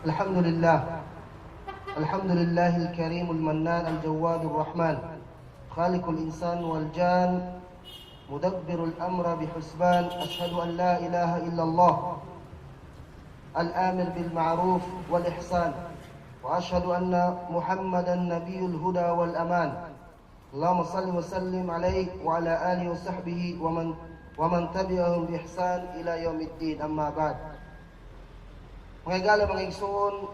الحمد لله، الحمد لله الكريم المنان الجواد الرحمن، خالق الإنسان والجان، مدبر الأمر بحسبان. أشهد أن لا إله إلا الله الآمر بالمعروف والإحسان، وأشهد أن محمدا نبي الهدى والأمان. اللهم صل وسلم عليه وعلى آله وصحبه ومن تبعهم بإحسان إلى يوم الدين. أما بعد، mga higala, mga igsoon,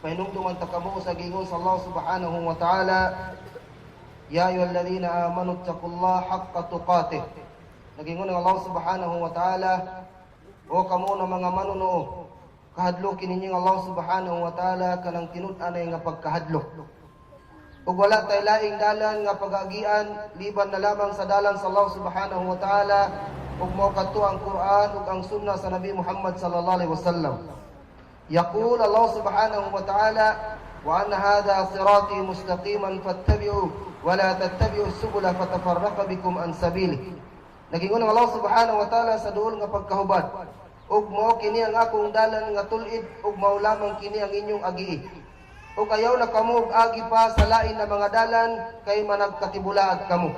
pahinumduman ta kamo sa giingon sa Allah سبحانه وتعالى: يا أيها الذين آمنوا اتقوا الله حق تقاته. Nagingon ang Allah سبحانه وتعالى: O kamo na mga manunuo, kahadlokin ninyo ang Allah سبحانه وتعالى kanang tinud-anay nga pagkahadlok. Ug wala tay laing dalan nga pagagian liban na lamang sa dalan sa Allah سبحانه وتعالى, ug mao kadto ang Quran ug ang sunna sa Nabi Muhammad صلى الله عليه وسلم. يقول الله سبحانه وتعالى: وأن هذا صراطي مستقيما فاتبعوه ولا تتبعوا السبل فتفرق بكم عن سبيله. Nagingon ang Allah سبحانه وتعالى sa duol nga pagkahubad: Ug mao kini ang akong dalan nga tul-id, ug mao lamang kini ang inyong agii. Ug ayaw na kamo og agi pa sa lain na mga dalan kay managkatibulaag kamo.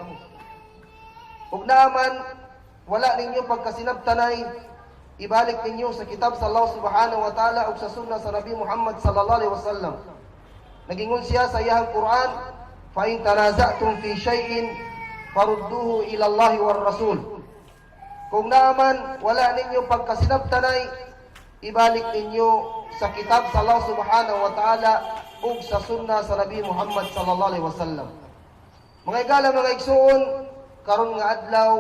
Ug naaman wala ninyo pagkasinabtanay, ibalik ninyo sa kitab sa Allah سبحانه وتعالى ug sa sunna sa Nabi Muhammad صلى الله عليه وسلم. Nagingon siya sa iyang Quran: فإن تنازعتم في شيء فرده إلى الله والرسول. Kung naaman wala ninyo pagkasinabtanay, ibalik ninyo sa kitab sa Allah سبحانه وتعالى ug sa sunna sa Nabi Muhammad صلى الله عليه وسلم. Mga igala, mga igsuon, karon nga adlaw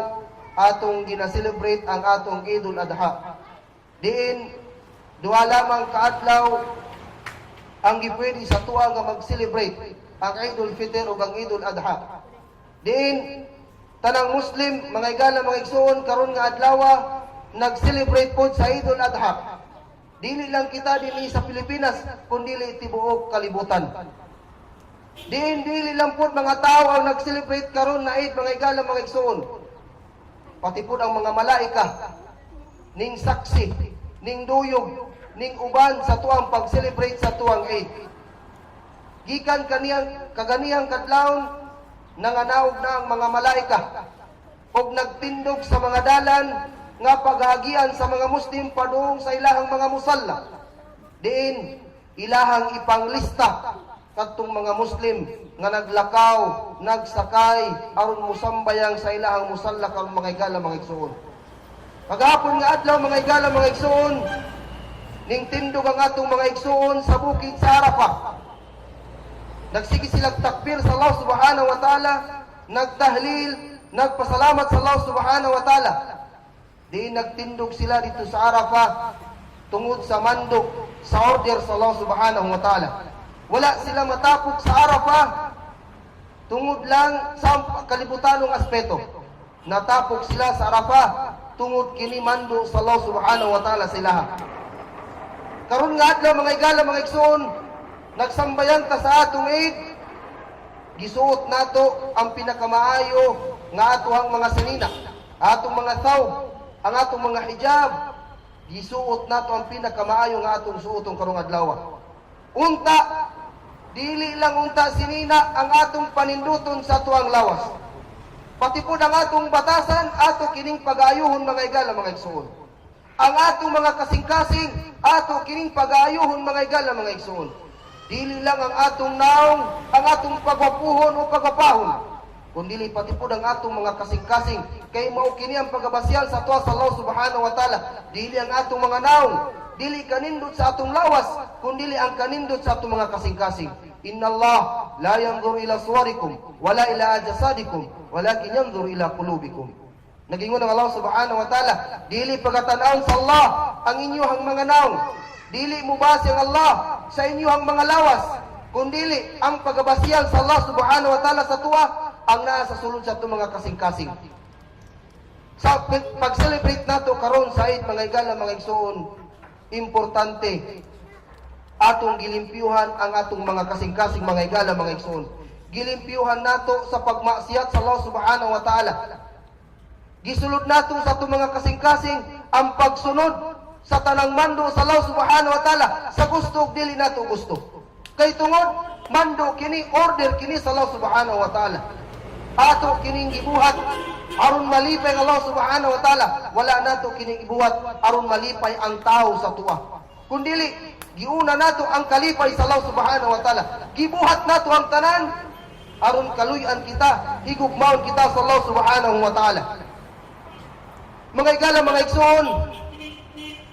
atong gina-celebrate ang atong Idul Adha. Diin duha lamang kaadlaw ang gipwede sa tuwa nga mag-celebrate, ang Idul Fitr ug ang Idul Adha. Diin tanang Muslim, mga igala, mga igsuon, karon nga adlaw nag-celebrate pod sa Idul Adha. Dili lang kita dinhi sa Pilipinas kundi tibuok kalibutan. Diin dili lang pod mga tao ang nag-celebrate karon na Eid, mga igala, mga igsuon. Pati pod ang mga malaika ning saksi, ning duyog, ning uban sa tuang pag-celebrate sa tuang Eid. Gikan kaniyang kaganihang kadlawon, nanganaog na ang mga malaika og nagtindog sa mga dalan nga paghagian sa mga Muslim padung sa ilahang mga musalla. Diin ilahang ipanglista kadtong mga Muslim nga naglakaw, nagsakay aron musambayang sa ilahang musalla karon, mga igala, mga igsuon. Kagahapon nga adlaw, mga igala, mga igsuon, ning tindog ang atong mga igsuon sa bukid sa Arafah. Nagsige silang takbir sa Allah سبحانه وتعالى, nagtahlil, nagpasalamat sa Allah سبحانه وتعالى. Di nagtindog sila dito sa Arafah tungod sa mando, sa order sa Allah سبحانه وتعالى. Wala sila matapok sa Arafah tungod lang sa kalibutanong aspeto. Natapok sila sa Arafah tungod kini mando sa Allah سبحانه وتعالى sila. Karon nga adlaw, mga igala, mga igsoon, nagsambayan ta sa atong Eid, gisuot nato ang pinakamaayo nga atoang mga sinina, atong mga thawb, ang atong mga hijab, gisuot nato ang pinakamaayo nga atong suoton karong adlaw. Unta, dili lang unta sinina ang atong paninduton sa tuang lawas. Pati po ang atong batasan, ato kining pag-ayuhon, mga igala, mga igsoon. Ang atong mga kasing-kasing, ato kining pag-ayuhon, mga igala, mga igsoon. Dili lang ang atong naong, ang atong pagwapuhon o pagwapahon, kundi pati po ang atong mga kasing-kasing. Kay mao kini ang pagabasyan sa tuwa sa Allah سبحانه وتعالى. Dili ang atong mga naong, dili kanindot sa atong lawas, kundi ang kanindot sa atong mga kasing-kasing. إن الله لا ينظر إلى صوركم ولا إلى أجسادكم ولكن ينظر إلى قلوبكم. Nagingon ang Allah سبحانه وتعالى, dili pagatan-awon sa Allah ang inyong mga naong. Dili mo base ang Allah sa inyong mga lawas, kundili ang pagabasyan sa Allah سبحانه وتعالى sa tuwa ang naa sa sulod sa atong mga kasing-kasing. Sa pag-celebrate nato karon sa Eid, mga igala, mga igsoon, importante atong gilimpyuhan ang atong mga kasing-kasing, mga igala, mga igsoon. Gilimpyuhan nato sa pagmaksiat sa Allah سبحانه وتعالى. Gisulod nato sa atong mga kasing-kasing ang pagsunod sa tanang mando sa Allah subhanahu wa ta'ala, sa gusto ug dili nato gusto. Kay tungod mando kini, order kini sa Allah subhanahu wa ta'ala. Ato kining gibuhat aron malipay ang Allah subhanahu wa ta'ala. Wala nato kining gibuhat aron malipay ang tao sa atoa. Kundili giuna nato ang kalipay sa Allah subhanahu wa ta'ala. Gibuhat nato ang tanan aron kaluy-an kita, higugmaon kita sa Allah subhanahu wa ta'ala. Mga igala, mga igsoon,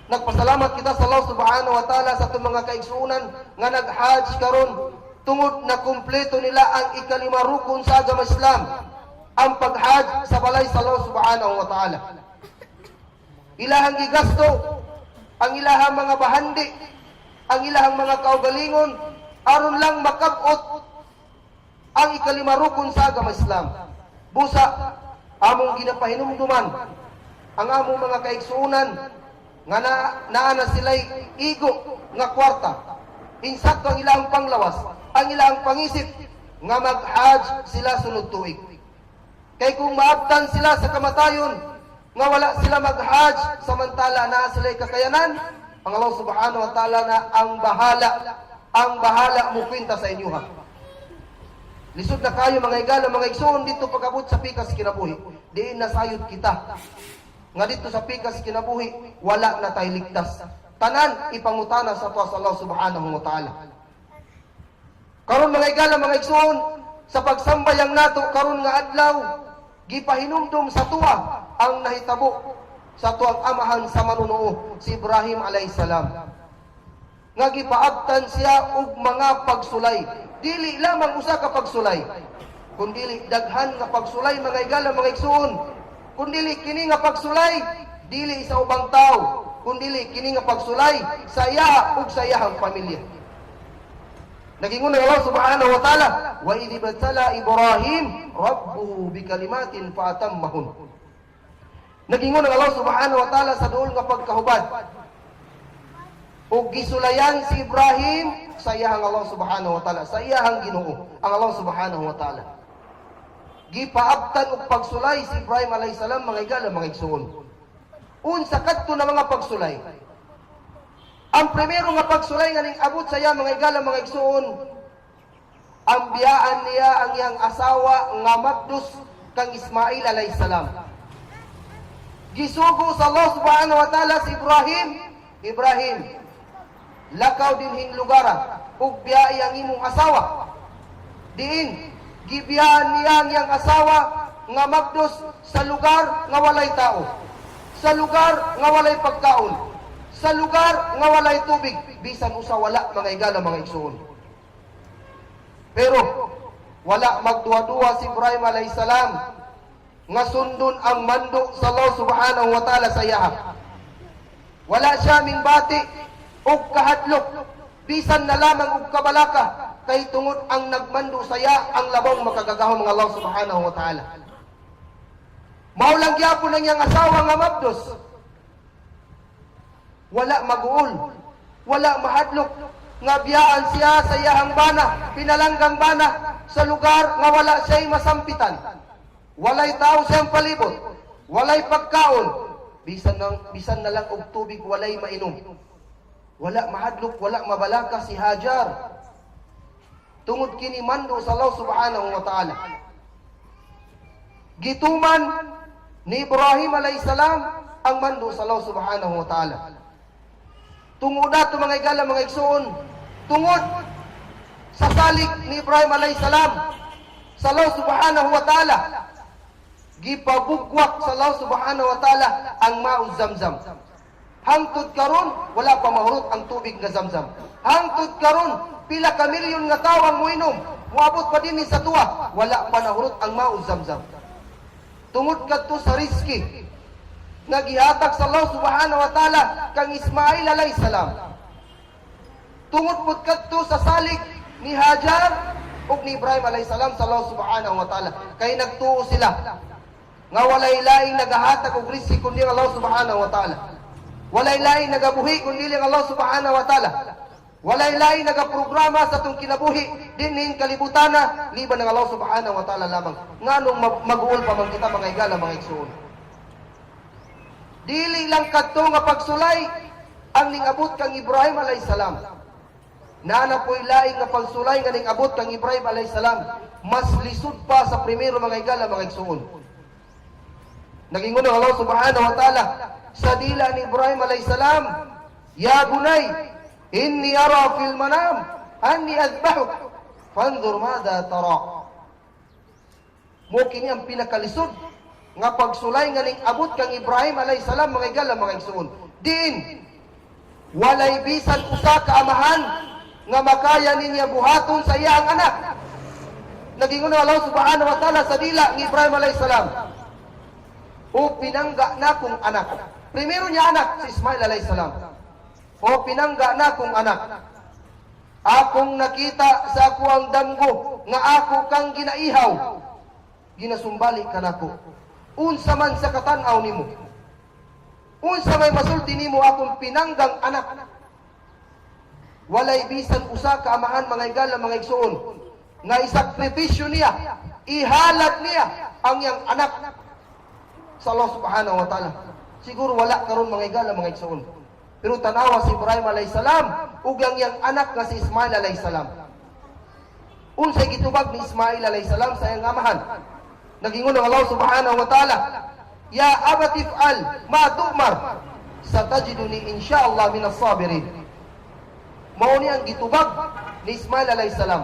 nagpasalamat kita sa Allah subhanahu wa ta'ala sa atong mga kaigsuonan nga nag-hajj karon, tungod na kumpleto nila ang ikalima rukun sa agama Islam, ang pag-hajj sa balay sa Allah subhanahu wa ta'ala. Ilahang gigasto ang ilahang mga bahandi, ang ilahang mga kaugalingon, aron lang makabot ang ikalima rukun sa agama Islam. Busa among ginapahinumduman ang among mga kaigsuonan nga na, naa na sila'y igo nga kwarta, insakto ang ilang panglawas, ang ilang pangisip, nga mag-hajj sila sunod tuig. Kay kung maabtan sila sa kamatayon nga wala sila mag-hajj samantala naa sila'y kakayanan, ang Allah subhanahu wa ta'ala na ang bahala mukwenta sa inyo ha. Lisod na kayo, mga igala, mga igsoon, dito pag-abot sa pikas kinabuhi. Diin nasayod kita nga dito sa pikas kinabuhi, wala na tayo ligtas. Tanan ipangutana sa atoa sa Allah subhanahu wa ta'ala. Karon, mga igala, mga igsoon, sa pagsambayang nato karon nga adlaw, gipahinumdum sa atoa ang nahitabo sa atoang amahan sa manunuo, si Ibrahim alayhi salam. Nga gipaabtan siya og mga pagsulay. Dili lamang usa ka pagsulay, kundili daghan nga pagsulay, mga igala, mga igsoon. Kundili kini nga pagsulay dili sa ubang tao, kundili kini nga pagsulay sa iya ug sa iyahang pamilya. Nagingon ang Allah subhanahu wa ta'ala, "Wa idh ibtala Ibrahim rabbuhu bikalimatin faatammahun." Nagingon ang Allah subhanahu wa ta'ala sa duol nga pagkahubad. Ug gisulayan si Ibrahim sa iyahang Allah subhanahu wa ta'ala, sa iyahang Ginoo, ang Allah subhanahu wa ta'ala. Gipaabtan og pagsulay si Ibrahim alayhi salam, mga igala, mga igsoon. Unsa kadto na mga pagsulay? Ang primero nga pagsulay nga ning abot sa iya, mga igala, mga igsoon, ang biyaan niya ang iyang asawa nga mabdos kang Ismail alayhi salam. Gisugo sa Allah subhanahu wa ta'ala si Ibrahim, "Ibrahim, lakaw dinhing lugara ug biyai ang imong asawa." Diin gibiyaan niya ang iyang asawa nga mabdos sa lugar nga walay tao, sa lugar nga walay pagkaon, sa lugar nga walay tubig, bisan usa wala, mga igala, mga igsoon. Pero wala magduwa-duwa si Ibrahim alayhi salam nga sundon ang mando sa Allah subhanahu wa ta'ala sa iya. Wala siya mingbati og kahadlok, bisan na lamang og kabalaka, kay tungod ang nagmando sa iya ang labong makagagahom ng Allah subhanahu wa ta'ala. Mao lang gyapon ang iyang asawa nga mabdos. Wala maguol, wala mahadlok nga biyaan siya sa iyahang bana, pinalanggang bana, sa lugar nga wala siya'y masampitan. Walay tao siyang palibot, walay pagkaon, bisan na lang og tubig walay mainom. Wala mahadlok, wala mabalaka si Hajar. Tungod kini mando sa Allah subhanahu wa ta'ala. Gituman ni Ibrahim alayhi salam ang mando sa Allah subhanahu wa ta'ala. Tungod ato, mga igala, mga igsoon, tungod sa salig ni Ibrahim alayhi salam sa Allah subhanahu wa ta'ala, gipabugwak sa Allah subhanahu wa ta'ala ang mao Zamzam. Hangtod karon wala pa mahurot ang tubig nga Zamzam. Hangtod karon, pila ka milyon nga tawo ang moinom, moabot pa dinhi sa atoa, wala pa nahurot ang mao Zamzam. Tungod kadto sa riski nga gihatag sa Allah subhanahu wa ta'ala kang Ismail alayhi salam. Tungod pud kadto sa salig ni Hajar ug ni Ibrahim alayhi salam sa Allah subhanahu wa ta'ala, kay nagtuo sila nga walay laing nagahatag og riski kundi ang Allah subhanahu wa ta'ala. Walay laing nagabuhi kundi ang Allah subhanahu wa ta'ala. Walay laing nagaprograma sa atong kinabuhi dinhing kalibutana liban ng Allah subhanahu wa ta'ala lamang. Nganong mag-uol pa man kita, mga igala, mga igsoon? Dili lang kadto nga pagsulay. ang ningabot kang Ibrahim alayhi salam. Naa po'y laing nga pagsulay nga ningabot kang Ibrahim alayhi salam. Mas lisod pa sa primero, mga higala, mga igsuon. Nagingon ang Allah subhanahu wa ta'ala sa dila ni Ibrahim alayhi salam, "Ya bunay, inni ara fil manam anni azbahuk fanzur madha tara." Mao kini ang pinakalisod nga pagsulay nga ning abot kang Ibrahim alayhi salam, mga higala, mga igsuon. Diin walay bisan usa ka amahan nga makaya ninya buhaton sa iyang anak. Nagingon ang Allah subhanahu wa ta'ala sa dila ni Ibrahim alayhi salam, "O pinangga na kong anak." Primero niya anak, si Ismail alayhi salam. "O pinangga na kong anak. Akong nakita sa akoang damgo nga ako kang ginaihaw. Ginasumbali ka nako. Unsa man sa katanaw nimo? Unsa may masulti nimo, akong pinanggang anak?" Walay bisan usa ka amahan, mga higala, mga igsuon, nga isakripisyo niya, ihalad niya ang iyang anak sa Allah subhanahu wa ta'ala. Siguro wala karon, mga higala, mga igsuon. Pero tanawa si Ibrahim alayhi salam ug ang iyang anak nga si Ismail alayhi salam. Unsay gitubag ni Ismail alayhi salam sa iyang amahan? Nagingon ang Allah subhanahu wa ta'ala, "Ya abati if'al ma tu'mar satajiduni insyaallah minas sabirin." Mao ni ang gitubag ni Ismail alayhi salam.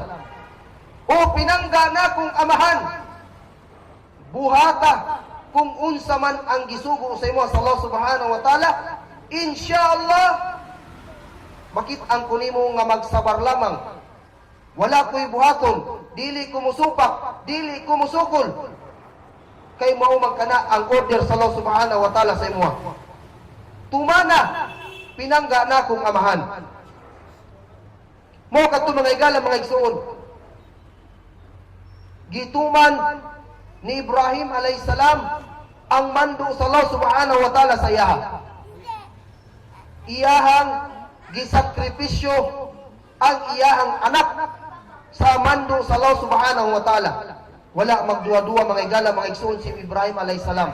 "O pinangga na kong amahan, buhata kung unsa man ang gisugo sa imo sa Allah subhanahu wa ta'ala, insyaallah makit-an ko nimo nga magsabar lamang. Wala ko'y buhaton, dili ko musupak, dili ko musukol. Kay mao man kana ang order sa Allah subhanahu wa ta'ala sa imo. Tumana, pinangga na kong amahan." Mao kadto, mga higala, mga igsuon. Gituman ni Ibrahim alayhi salam ang mando sa Allah subhanahu wa ta'ala sa iyaha. Iyahang gisakripisyo ang iyahang anak sa mando sa Allah subhanahu wa ta'ala. Wala magduwa-duwa, mga higala, mga igsuon, si Ibrahim alayhi salam.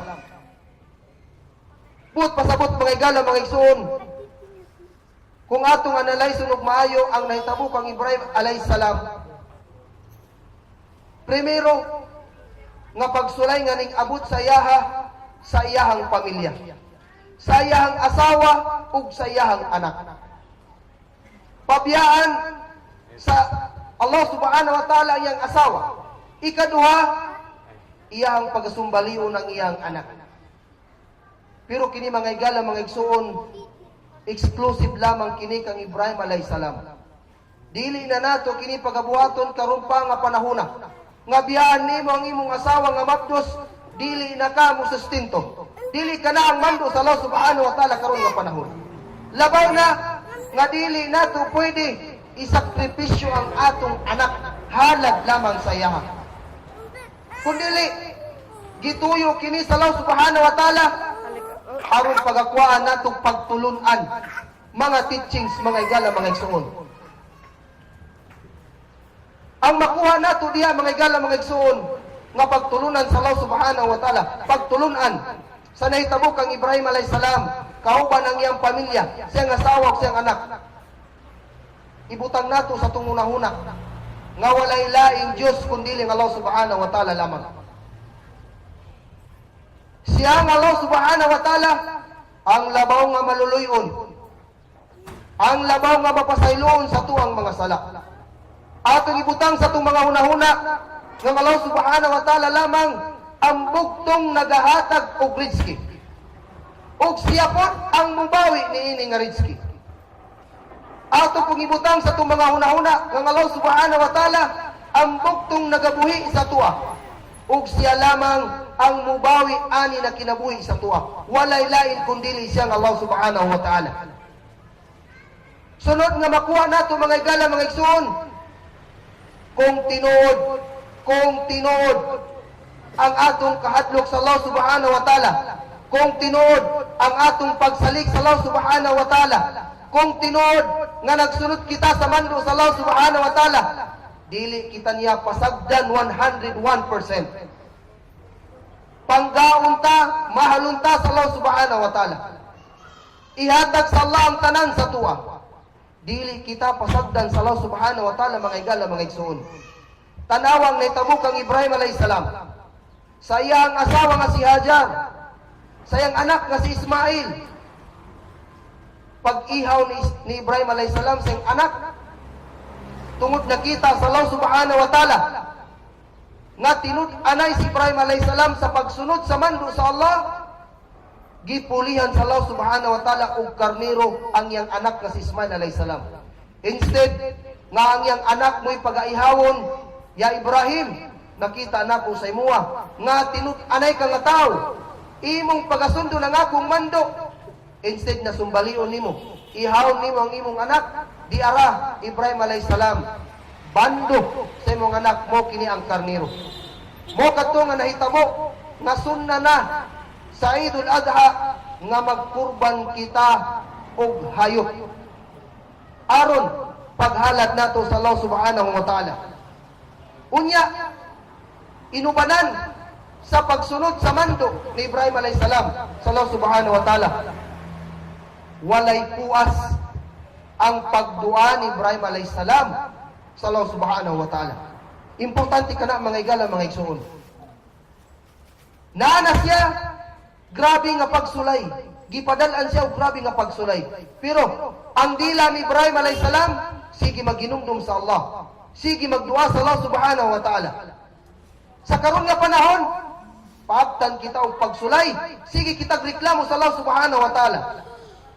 Buot pasabot, mga higala, mga igsuon, kung atong analyze og maayo ang nahitabo kang Ibrahim alayhi salam. Primero, nga pagsulay nga ning abot sa iyaha, sa iyahang pamilya, sa iyahang asawa ug sa iyahang anak. Pabiyaan sa Allah subhanahu wa ta'ala ang iyang asawa. Ikaduha, iyahang pagasumbalion ang iyang anak. Pero kini, mga higala, mga igsuon, exclusive lamang kini kang Ibrahim alayhi salam. Dili na nato kini pagabuhaton karon pa nga panahona. Nga biyaan nimo ang imong asawa nga mapdos, dili na ka mo sustento. Dili ka na ang mando sa Allah subhanahu wa ta'ala karon nga panahon. Labaw na nga dili nato pwede isakripisyo ang atong anak halad lamang sa iyaha. Kung dili, gituyo kini sa Allah subhanahu wa ta'ala aron pagakuhaan natong pagtulunan mga teachings, mga higala, mga igsuon. Ang makuha nato diha, mga higala, mga igsuon, nga pagtulunan sa Allah subhanahu wa ta'ala, pagtulunan sa nahitabo kang Ibrahim alayhi salam kauban ang iyang pamilya, siyang asawa ug siyang anak. Ibutang nato sa atong hunahuna nga walay laing Diyos kundi ang Allah subhanahu wa ta'ala lamang. Siya ang Allah subhanahu wa ta'ala ang labaw nga maluluyon. Ang labaw nga mapasayloon sa atuang mga sala. Atong ibutang sa atong mga hunahuna nga ang Allah subhanahu wa ta'ala lamang ang bugtong nagahatag og rizki. Ug siya pod ang mubawi niini nga rizki. Ato pong ibutang sa atong mga hunahuna nga ang Allah subhanahu wa ta'ala ang bugtong nagabuhi sa atoa. Ug siya lamang ang mubawi ani na kinabuhi sa atoa. Walay lain kundi siya ang Allah subhanahu wa ta'ala. Sunod nga makuha nato, mga higala, mga igsuon, kung tinuod ang atong kahadlok sa Allah subhanahu wa ta'ala, kung tinuod ang atong pagsalig sa Allah subhanahu wa ta'ala, kung tinuod nga nagsunod kita sa mando sa Allah subhanahu wa ta'ala, dili kita niya pasagdan 101%. Panggaon ta, mahalon ta sa Allah subhanahu wa ta'ala. Ihatag sa Allah ang tanan sa atoa. Dili kita pasagdan sa Allah subhanahu wa ta'ala, mga igala, mga igsuon. Tanawang nahitabo kang Ibrahim alayhi salam. Sa iyang asawa nga si Hajar, sa iyang anak nga si Ismail. Pag-ihaw ni Ibrahim alayhi salam sa iyang anak, tungod nakita sa Allah subhanahu wa ta'ala nga tinud-anay si Ibrahim alayhi salam sa pagsunod sa mando sa Allah, gipulihan sa Allah subhanahu wa ta'ala og karnero ang iyang anak nga si Ismail alayhi salam. Instead nga ang iyang anak mo'y pagaihawon, "Ya Ibrahim, nakita nako sa imuha nga tinud-anay ka nga tao, imong pagasundo ng akong mando." Instead na sumbalion nimo, ihawon nimo ang imong anak, di ara, Ibrahim alayhi salam, bando sa imong anak mo kini ang karnero. Mo kadto nga nahitabo nga sunna na sa Eidul Adha nga magkurban kita og hayop aron paghalad nato sa Allah subhanahu wa ta'ala. Unya, inubanan sa pagsunod sa mando ni Ibrahim alayhi salam sa Allah subhanahu wa ta'ala, walay puas ang pagdua ni Ibrahim alayhi salam sa Allah subhanahu wa ta'ala. Importante kana, mga igala, mga igsuon. Naana siya grabe nga pagsulay. Gipadalan siya og grabe nga pagsulay. Pero ang dila ni Ibrahim alayhi salam, sige maginumdum sa Allah. Sige magdua sa Allah subhanahu wa ta'ala. Sa karon nga panahon, paabtan kita og pagsulay. Sige kita reklamo sa Allah subhanahu wa ta'ala.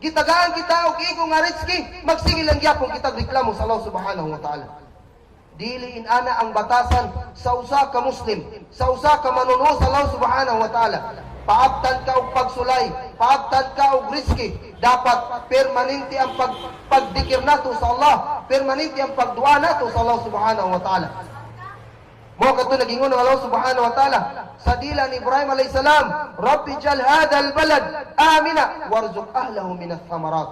Gitagaan kita og igo nga rizki, magsige lang gyapon kita reklamo sa Allah subhanahu wa ta'ala. Dili inana ang batasan sa usa ka Muslim, sa usa ka manunuo sa Allah subhanahu wa ta'ala. Paabtan ka og pagsulay, paabtan ka og rizki, dapat permanente ang pagdikir nato sa Allah, permanente ang pagdua nato sa Allah subhanahu wa ta'ala. Mo kadto nagingon ng Allah subhanahu wa ta'ala sa dila ni Ibrahim alayhi salam, "Rabbi ij'al hadha al-balad amina warzuq ahlahu min ath-thamarat."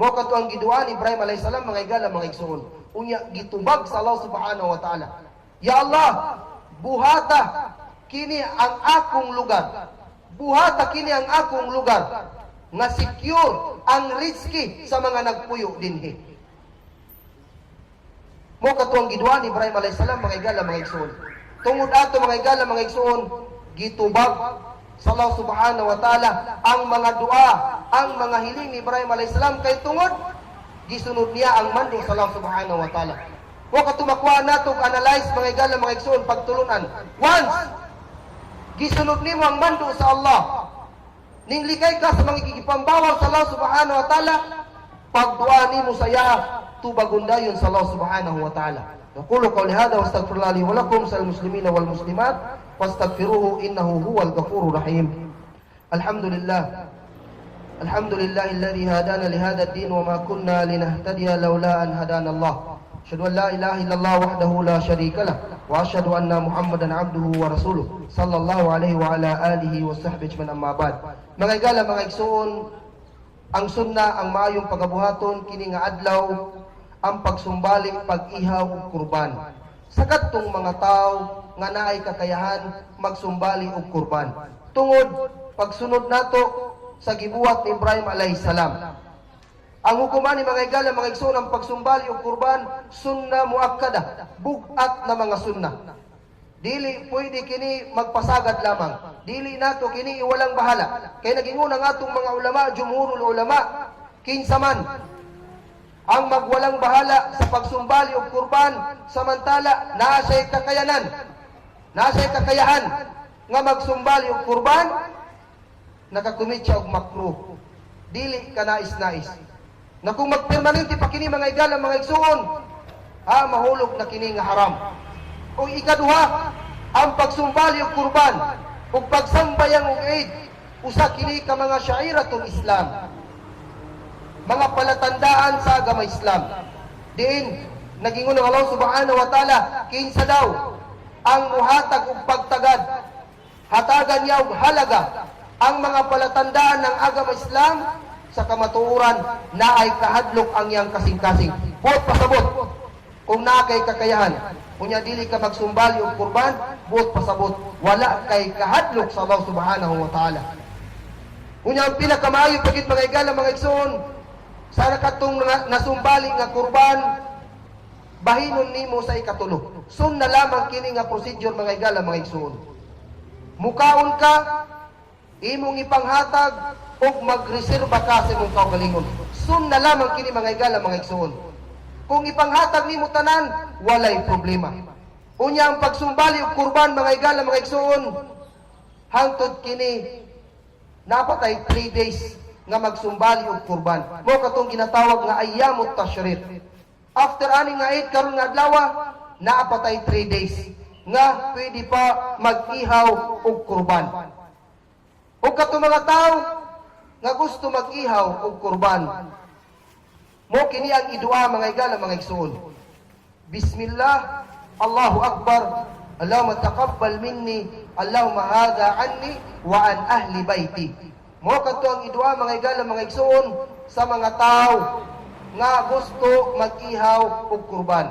Mo kadto ang giduan ni Ibrahim alayhi salam, mga igala, mga igsuon. Unya gitubag sa Allah subhanahu wa ta'ala. "Ya Allah, buhata kini ang akong lugar. Buhata kini ang akong lugar nga secure ang rizki sa mga nagpuyo dinhi." Mo kadto ang giduan ni Ibrahim alayhi salam, mga igala, mga igsuon. Tungod ato, mga igala, mga igsuon, gitubag sa Allah subhanahu wa ta'ala ang mga dua, ang mga hiling ni Ibrahim alayhi salam kay tungod gisunod niya ang mando sa Allah subhanahu wa ta'ala. Mo kadto makuha nato analyze, mga igala, mga igsuon, pagtulunan. Once gisunod nimo ang mando sa Allah, ning likay ka sa mga gipambawal sa Allah subhanahu wa ta'ala, pagdua nimo sa iya, tubagon dayon sa Allah subhanahu wa ta'ala. أقول قولي هذا واستغفر الله لي ولكم ولسائر المسلمين والمسلمات فاستغفروه إنه هو الغفور الرحيم. الحمد لله، الحمد لله الذي هدانا لهذا الدين وما كنا لنهتدي لولا أن هدانا الله. أشهد أن لا إله إلا الله وحده لا شريك له وأشهد أن محمدا عبده ورسوله صلى الله عليه وعلى آله وصحبه أجمعين، أما بعد. Mga igala, mga igsuon, ang sunna, ang maayong pagabuhaton kini nga adlaw, ang pagsumbali, pag-ihaw ug kurban. Sa kadtong mga tao nga naay kakayahan magsumbali og kurban. Tungod pagsunod nato sa gibuhat ni Ibrahim alayhi salam. Ang hukuman ni, mga igala, mga igsoon, ang pagsumbali og kurban, sunna muakkada, bug-at na mga sunna. Dili pwede kini magpasagad lamang. Dili nato kini iwalang bahala. Kay nagingon ang atong mga ulama, jumhurul ulama, kinsa man ang magwalang bahala sa pagsumbali og kurban samantala naa siya'y kakayanan, naa siya'y kakayahan nga magsumbali og kurban, nakakumit siya og makruh. Dili ka nais-nais. Na kung magpermanente pa kini, mga igala, mga igsuon, mahulog na kini nga haram. O ikaduha, ang pagsumbali og kurban ug pagsambayang og Eid, usa kini ka mga syairatul Islam, mga palatandaan sa agama Islam. Diin nagingon ng Allah subhanahu wa ta'ala, kinsa daw ang muhatag og pagtagad, hatagan niya og halaga ang mga palatandaan ng agama Islam, sa kamatuoran na ay kahadlok ang iyang kasing-kasing. Buot pasabot, kung naa kay kakayahan, unya dili ka magsumbali og kurban, buot pasabot, wala kay kahadlok sa Allah subhanahu wa ta'ala. Unya, ang pinakamaayo pa gyud, mga igala, mga igsoon, sa katong nasumbali nga kurban, bahinon nimo sa ikatulo. Sunna lamang kini nga procedure, mga igala, mga igsoon. Mukaon ka, imong ipanghatag ug magreserba ka sa imong kaugalingon. Sunna lamang kini, mga igala, mga igsoon. Kung ipanghatag nimo tanan, walay problema. Unya, ang pagsumbali og kurban, mga igala, mga igsoon, hangtod kini napatay 3 days nga magsumbali og kurban. Mao katong ginatawag nga ayyamut tashriq. After ani nga Eid karon nga adlaw, naa pa tay 3 days nga pwede pa mag-ihaw og kurban. Og katong mga tao nga gusto mag-ihaw og kurban, mo kini ang idua, mga igala, mga igsoon. "Bismillah, Allahu Akbar, Allahumma taqabbal minni, Allahumma hadha anni wa an ahli baiti." Mo kadto ang idua, mga igala, mga igsoon, sa mga tao nga gusto mag-ihaw og kurban.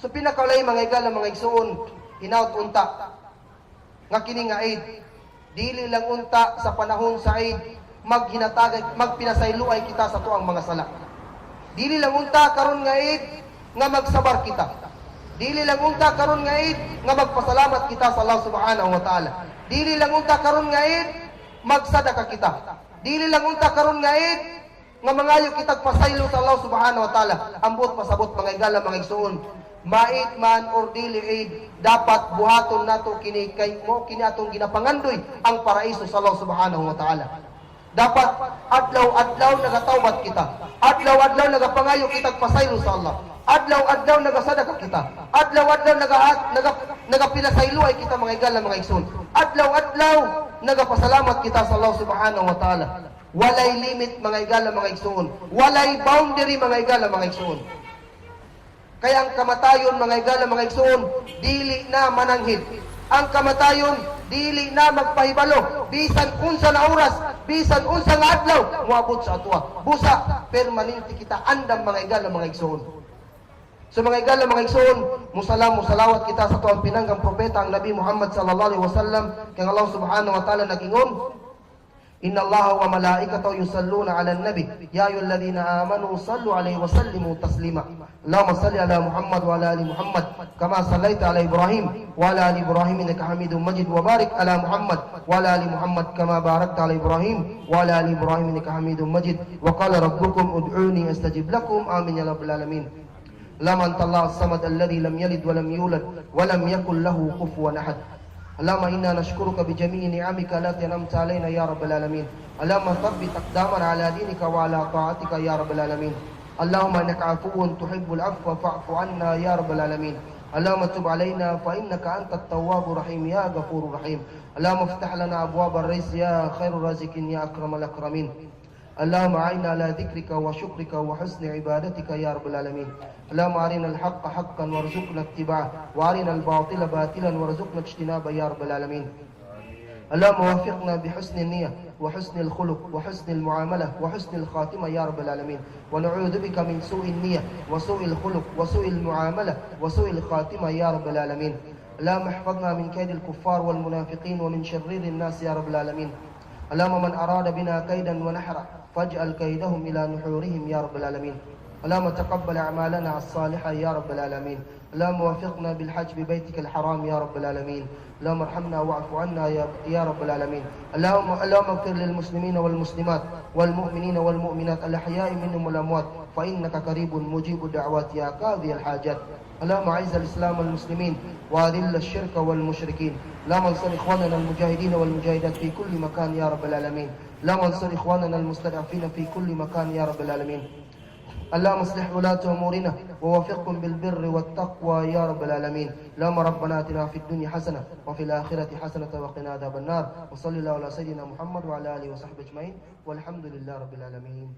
So pinakalay, mga igala, mga igsoon, hinaut unta nga kini nga Eid, dili lang unta sa panahon sa Eid maghinatagay, magpinasayloay kita sa tuang mga sala. Dili lang unta karon nga Eid nga magsabar kita. Dili lang unta karon nga Eid nga magpasalamat kita sa Allah Subhanahu wa Ta'ala. Dili lang unta karon nga Eid magsadaka kita. Dili lang unta karon nga Eid nga mangayo kitag pasaylo sa Allah Subhanahu wa Ta'ala. Ambot pasabot, mga igala, mga igsoon, ma-Eid man or dili Eid, dapat buhaton nato kini kay mo kini atong ginapangandoy ang paraiso sa Allah Subhanahu wa Ta'ala. Dapat adlaw-adlaw nagatawbat kita. Adlaw-adlaw nagapangayo kitag pasaylo sa Allah. Adlaw-adlaw nagasadaka kita. Adlaw-adlaw naga nagapinasaylo ay kita, mga igala, mga igsoon. Adlaw-adlaw nagapasalamat kita sa Allah Subhanahu wa Ta'ala. Walay limit, mga igala, mga igsoon. Walay boundary, mga igala, mga igsoon. Kaya ang kamatayon, mga igala, mga igsoon, dili na mananghid. Ang kamatayon, dili na magpahibalo. Bisan unsa na oras, bisan unsa nga adlaw, moabot sa atoa. Busa, permanente kita andam, mga igala, mga igsoon. So mga igala, mga igsoon, musalam, musalawat kita sa tuang pinanggang propeta, ang Nabi Muhammad sallallahu alaihi wasallam, kay Allah Subhanahu wa Ta'ala nagingon, "إن الله وملائكته يصلون على النبي يا أيها الذين آمنوا صلوا عليه وسلموا تسليما اللهم صل على محمد وعلى آل محمد كما صليت على إبراهيم وعلى آل إبراهيم إنك حميد مجيد وبارك على محمد وعلى آل محمد كما باركت على إبراهيم وعلى آل إبراهيم إنك حميد مجيد وقال ربكم ادعوني أستجب لكم آمين يا رب العالمين. اللهم أنت الله الصمد الذي لم يلد ولم يولد ولم يكن له كفوا أحد. اللهم إنا نشكرك بجميع نعمك التي أنعمت علينا يا رب العالمين. اللهم ثبت أقدامنا على دينك وعلى طاعتك يا رب العالمين. اللهم إنك عفو تحب العفو فاعف عنا يا رب العالمين. اللهم تب علينا فإنك أنت التواب الرحيم يا غفور رحيم. اللهم افتح لنا أبواب الرزق يا خير الرازقين يا أكرم الأكرمين. اللهم أعنا على ذكرك وشكرك وحسن عبادتك يا رب العالمين. اللهم أرنا الحق حقا وارزقنا اتباعه وأرنا الباطل باطلا وارزقنا اجتنابه يا رب العالمين. اللهم وفقنا بحسن النية وحسن الخلق وحسن المعاملة وحسن الخاتمة يا رب العالمين. ونعوذ بك من سوء النية وسوء الخلق وسوء المعاملة وسوء الخاتمة يا رب العالمين. اللهم احفظنا من كيد الكفار والمنافقين ومن شرير الناس يا رب العالمين. اللهم من أراد بنا كيدا ونحرا فاجعل كيدهم إلى نحورهم يا رب العالمين. اللهم تقبل أعمالنا الصالحة يا رب العالمين. اللهم وفقنا بالحج ببيتك الحرام يا رب العالمين. اللهم ارحمنا واعف عنا يا رب العالمين. اللهم اغفر للمسلمين والمسلمات والمؤمنين والمؤمنات الأحياء منهم والأموات فإنك قريب مجيب الدعوات يا قاضي الحاجات. اللهم اعز الإسلام والمسلمين وأذل الشرك والمشركين. اللهم انصر إخواننا المجاهدين والمجاهدات في كل مكان يا رب العالمين. اللهم انصر إخواننا المستضعفين في كل مكان يا رب العالمين. اللهم اصلح ولاة أمورنا ووفقهم بالبر والتقوى يا رب العالمين. اللهم ربنا آتنا في الدنيا حسنة وفي الآخرة حسنة وقنا عذاب النار. وصلى الله على سيدنا محمد وعلى آله وصحبه أجمعين والحمد لله رب العالمين.